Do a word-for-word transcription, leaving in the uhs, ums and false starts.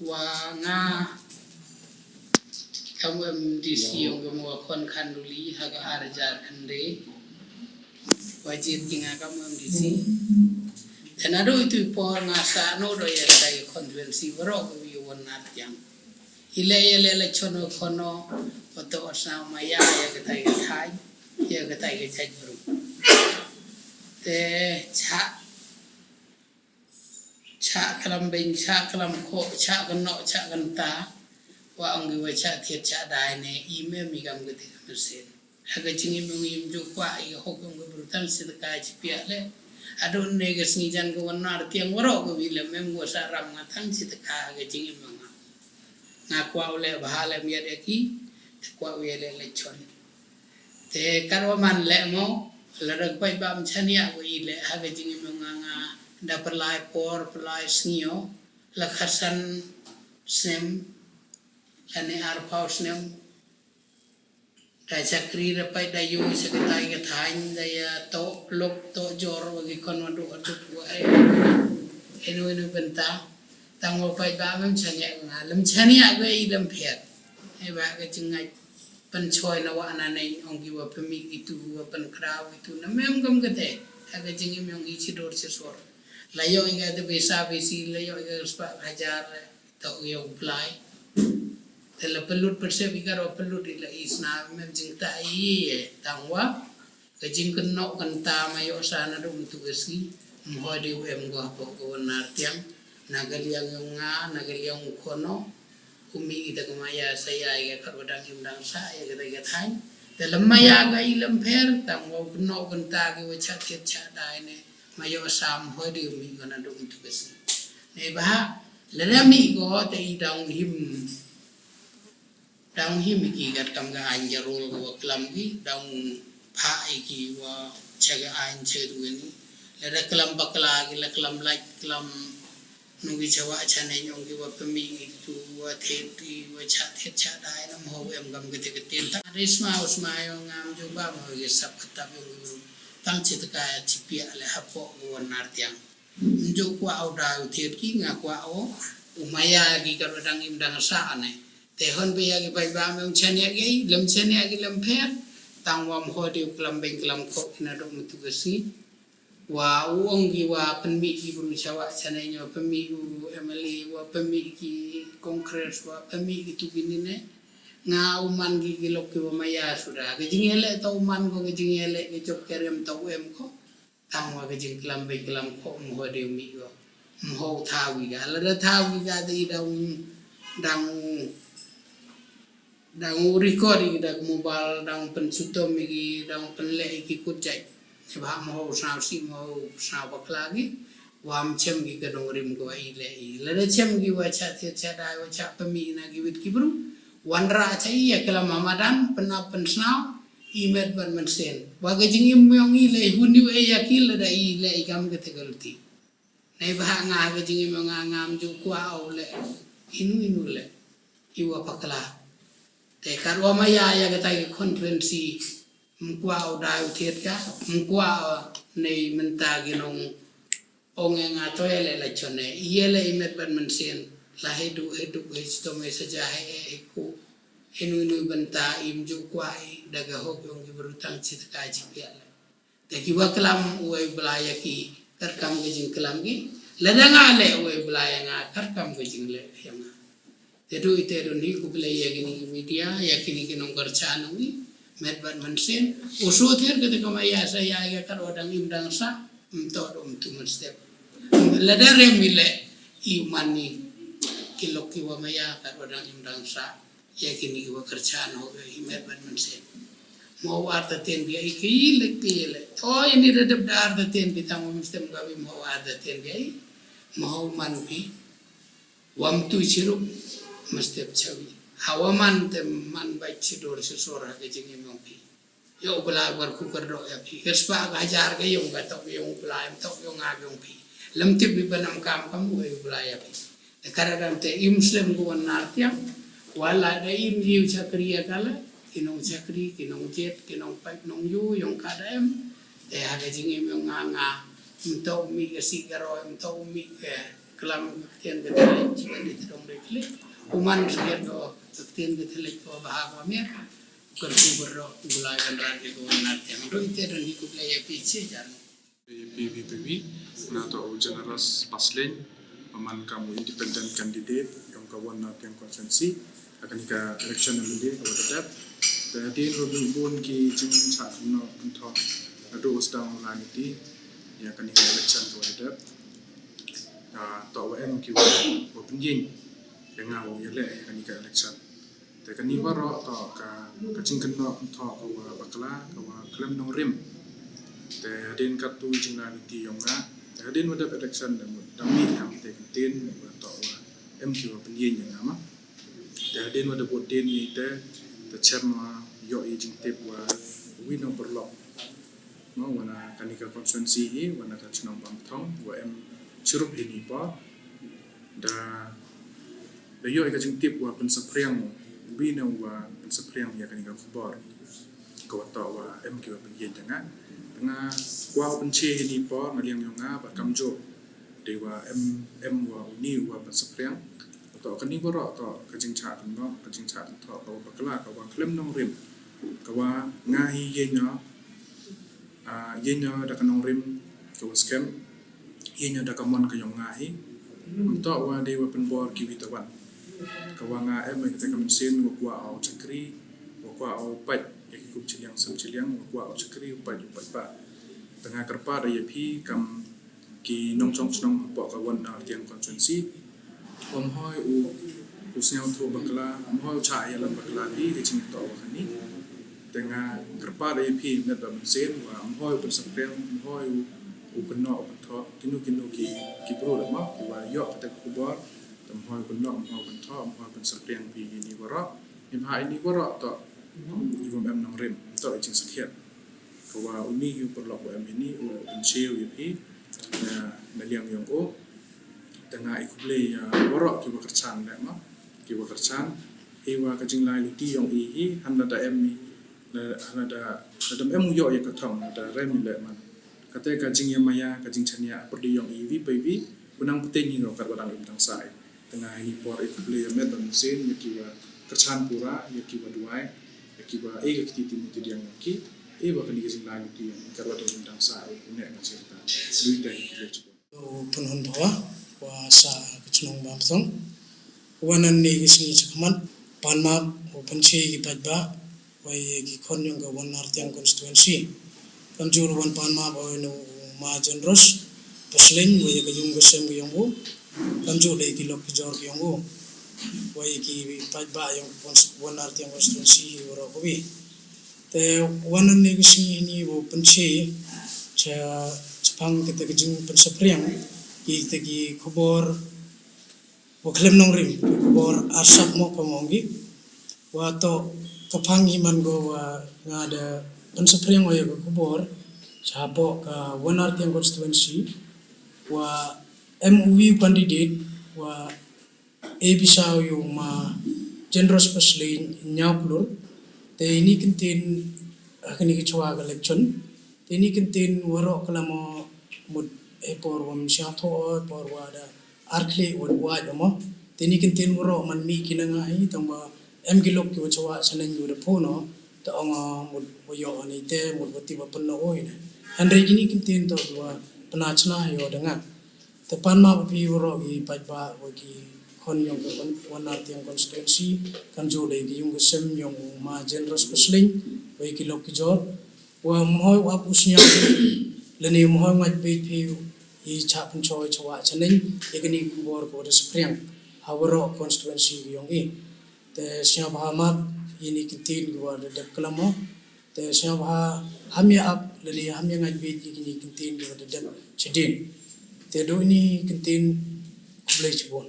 Wa nga kam u M D C yong ka mo wa khon khanduli ha ka ar hajar khyndai. Wa jied ki nga kam u M D C. Te naduh itu i por nga sah noh da ïa ka constituency baroh ka wi wan nar tiang. I leh ïa leh la chon wa khon noh, wa toh wa snam ma ïa ïa ka tai ka thaiñ, ïa ka tai ka jait bru. Te cha cha klam beng, cha klam khoh, cha kano, cha kanta. Wa ong ki wa cha thied cha dai ne, i mem i kam ka thied ka mesen. Ha ka jingim yong i im ju kwah i ka hok yong ka bru tang shi taka chi piah le. Adon ne ka sngi jan ka wan nar tiang waroh ka wi le mem wa sa ram nga tang shi taka ha ka jingim yong nga. Nga kwah u le bha le miat eki, te kwah u ïa le le chon. Te katwa man leh mo, lada ka paidbah ym chaniah ko i leh ha ka jingim yong nga, nga da pynlai por, pynlai sngi o, la khatsan snem, lane arphew snem, da shakri da paid da ïoh sha katai ka thaiñ, da ïa toh lok toh jor wa ki khon wa duh wa duh wa ai. Eno eno bynta, tang wa paidbah mem chaniah nga, lem chaniah ko i lem phet. Ai ba ka jingngeit pynchoi na wa na nei ong ki wa pynmih kitu wa pynkhraw kitu na mem kam kate. Ha ka jingim yong i chi dur chi sor. La ïoh i ka te pisa pisi, la ïoh i ka spah hajar, toh ïoh u blai. Te la pynlut pynsep i ka ro pynlut i la i sna mem jingta i tang wa. Ka jingkynnoh kynta ma ïoh sa naduh myntu ka sngi. Mhoi de u em ko hapoh ka wan nar tiang. Na ka liang yong nga, na ka liang u khon o. U mih i da ka ma ïa sa ïa i ka katwa dang im dang sah, ïa ka dei ka thaiñ. Te lem ma ïa ka i lem pher, tang wa u kynnoh kynta ki wa cha thied cha dai ne. Ma ïoh sa mhoi de u mih ko naduh myntu ka sngi. Ne ba, lada mih ko, te i dang him. Dang him i ki kat kam ka aiñ ka rul ka wa klam ki, dang phah i ki wa cha ka aiñ cha ka duwan i. Lada klam bakla ki la klam lait klam nu ki cha wa cha ne nyong ki wa pynmih ki tu wa thied ki wa cha thied cha dai na mhoi em kam ka te ka tien. Tang dei sma u sma yong ngam ju ba mhoi ki sap ka tap yong ki bru. Tang chi taka chi piah le hapoh ka wan nar tiang. Njuk kwah u da u thied ki nga kwah u u ma ïa ki katwa dang im dang sah ne. Te hon ba ïa ki paidbah mem chaniah ki, lem chaniah ki lem pher. Tang wa mhoi de u klam beng klam khoh ki naduh myntu ka sngi. Wa u ong ki wa pynmih ki bru cha wa cha ne nyo pynmih u M L A wa pynmih ki Congress wa pynmih ki tu ki ni ne. Nga u man ki ki lok ki wa ma ïa suda. Ka jingïaleh ta u man ko ka jingïaleh ka jop ka rem ta u em ko. Tang wa ka jingklam beng klam khoh mhoi de u mih ko. Mhoi u thaw ki ka. Lada thaw ki ka te i dang, dang, dang u record i ki da ka mobile, dang pynsutom i ki, dang pynleh i ki kut jait. Ba mhoi u snaw sih, mhoi u snaw bakla ki. Wa ym chem ki ka nongrim ko i leh i. Lada chem ki wa cha thied cha dai wa cha pynmih na ki wit ki bru. Wanrah cha i ïa klam ha madan, pynap pynsnaw. I met bad mynsiem. Wa ka jingim yong i leh hun yu e ïa ki lada i leh i kam ka te ka luti. Nei ba ha nga ka jingim yong nga ngam ju kwah u leh. Inu inu leh. I wa pakla. Te katwa ma ïa ïa ka tai ka constituency. Ym kwah u da u thied ka. Ym kwah u nei mynta ki nong Ong ïa nga to ïa leh la chon ne, ïa leh i met bad mynsiem, la he du, he du, he chitom, he saja, he, he, he ku. He nu, nu bynta, im ju kwah i, da ka hok yong ki bru tang chi taka chi piah leh. Te ki wa klam, u ai Blai ïa ki, kat kam ka jingklam ki. Lada nga leh, u ai Blai ïa nga, kat kam ka jingleh ïa nga. Te du ite du ni ku Blai ïa kini ki media, ïa kini ki nongkyrchan ngi, met bad mynsiem. U shu thied kata ka ma ïa sa ïa ïa kat wa dang im dang sah, ym toh du ym tu mynstep. Lada rem i leh, i man ni, ki lok ki wa ma ïa kat wa dang im dang sah, ïa kini ki wa kyrchan ho, i met bad mynsiem. Mo wa artatien bi ai ki lek ki leh. O ini da dep da artatien bi tang wa mynstep ka bi mo wa artatien bi ai. Mo man bi. Wa ym tu chirup, mynstep chawi. Ha wa man te man bait chi dur chi sor ha ka jingim yong phi. Ïa u Blai bar ku kyrdoh ïa phi. Ka spah ka hajar ka yong ka tok yong u Blai, ym tok yong nga yong phi. Lem tip bi ban ym kam kam u ïa u Blai ïa phi. Te ka da dang te im slem ku wan nar tiang. Wa la da im ïa u chakri ïa ka la. Ki nong chakri, ki nong jet, ki nong paip nong yu, yong ka da em. Te ha ka jingim yong nga nga. Ym tok mi ka si ka roi, ym tok mi ka Klam ka ktien ka thylliej, ka ktien ka thylliej. U man sngewthuh ka ktien ka thylliej ka bha ka miat. Kyrkhu baroh u Blai ban rat ïa ka Wan Nartiang. Ruh ite don hi khublei ïa phi shisha. Ïa phi, phi, phi, phi. Nga toh u Generous Paslein, u man kam u independent candidate ïa ka Wan Nartiang constituency ha kane ka election M L A kaba dep. Te hadien ba bun ki jingshah kynnoh kynthoh naduh ba sdang lai lynti ïa kane ka election kaba dep. Ah, toh wa em ki wa, wa pynïeng ïa nga u ïaleh ïa kane ka election. Te kane baroh toh ka, ka jingkynnoh kynthoh ka wa bakla, ka wa khlem nongrim. Te hadien katto jinglai lynti yong nga, te hadien wa dep election da mut da mih kam te kyntien wa toh wa em ki wa pynïeng ïa nga ma. Te hadien wa da vote dien ïa te, te chem wa ïoh ïa jingtip wa wi nongpyrlok, no, wa na kane ka constituency hi, wa na ka chnong Bamthong, wa em chirup hi ni por. Da, da ïoh ïa ka jingtip wa pynsaphriang, bynta wa pynsaphriang ïa kane ka khubor. Ka wa toh wa em ki wa pynïeng ïa nga. Nga kwah pynche hi ni por na liang yong nga bad kamjooh dei wa em, em wa uni wa pynsaphriang. Toh kane baroh toh ka jingshah kynnoh, ka jingshah kynthoh ka wa bakla, ka wa khlem nongrim. Ka wa nga hi ïeng noh, ah, ïeng noh da ka nongrim ka wa skhem. Ïeng noh da ka mon ka yong nga hi. Ym toh wa dei wa pynbor ki wi tawon. Ka wa nga em ïa kata ka mynsiem wa kwah u shakri, wa kwah u peit ïa ki kum chiliang sem chiliang, wa kwah u shakri u peit u peit ba. Te nga kyrpad ïa phi kam ki nongchong chnong hapoh ka Wan Nartiang constituency. Ym hoi u, u sngewthuh bakla, ym hoi u chah ïalam bakla phi ka jingtoh wa kane. Te nga kyrpad ïa phi met ba mynsiem wa ym hoi u pynsaphriang, ym hoi u, u kynnoh u kynthoh, kino kino ki, ki briew lama, ki wa ïoh kata ka khubor, te ym hoi u kynnoh, ym hoi u kynthoh, ym hoi u pynsaphriang phi ïa ini waroh, ym ha ini waroh toh, i bym em nongrim, toh i jingsakhiat. Ka wa uni hi u paralok wa em ini, u la pynshai ïa phi, na, na liang yong u. Te nga ai khublei ïa waroh ki wa kyrchan leh ma, ki wa kyrchan. Hi wa ka jinglai lynti yong i hi, han lada em i, la, han lada, lada em u ïoh ïa ka thong, lada rem i leh man. Kata ka jingïamaya, ka jingshaniah, pyrdi yong i wi pa wi, u nang pyrdi ngi ruh kat wa dang im dang sah i. Te nga ai ni por ai khublei ïa met bad mynsiem, ïa ki wa kyrchan pura, ïa ki wa duwai, ïa ki wa ai ka kti ti mu ti diang ïa ki, ai wa kani ka jinglai lynti ïa ki kat wa dang im dang sah i, u neh nga sirta. Lui te ai khublei chibun. U pynhun bawa, wa sa ka chnong Bamthong. Wa nan ni ki sngi chakhmat, pan map, u pynshai ki paidbah, wa ïa ki khon yong ka Wan Nartiang constituency. Kam jur wan pan map, wa ïa u Ma Jendros Paslein, wa ïa ka yung ka sem ka yong u. Kam jur da ïa ki lok ki jor ka yong u. Wa ïa ki paidbah yong ka Wan Nartiang constituency, waroh kawi. Te wan nan ni ki sngi ni u pynshai, cha, chaphang kata ka jingpynsaphriang, ïa kata ki khubor, wa khlem nongrim, ki khubor arsap mo ka mong ki. Wa toh ka phang hi man ko wa nga da pynsaphriang wa ïa ka khubor, cha hapoh ka Wan Nartiang constituency, wa em u wi u candidate, wa A B S U Ma Jendros Paslein Ñiawklur, te ini kyntien, ah, kani ka chwa ka election, te ini kyntien waroh ka la mo mut e por wa mynshiang tho, e por wa da ar khlieh wa wad mo, te ini kyntien waroh man mih ki na nga hi, tang wa em ki lok ki wa chwa chaneng wa da pho no, te ong, ah, mut wa ïoh ani te, mut wa ti wa pynno oi ne. Hynrei kini kyntien toh wa pynachna ïoh da nga. Te pan map phi waroh ki paidbah wa ki khon yong ka Wan-, Wan Nartiang constituency, kam jur da ki yung ka sem yong u Ma Jendros Paslein, wa ki lok ki jor, wa ym hoi u ap u sñiaw, lane ym hoi u ngait beit phi i cha pynchoi cha wa chaneng, ïa kani ka khubor ka wa da saphriang, ha waroh constituency yong i. Te sñiawbha map, ïa ini kyntien ka wa da dep klam mo, te sñiawbha ham ïa ap, lane ham ïa ngait beit ïa kini kyntien ki wa da dep shadien. Te dooh ini kyntien khublei chibun.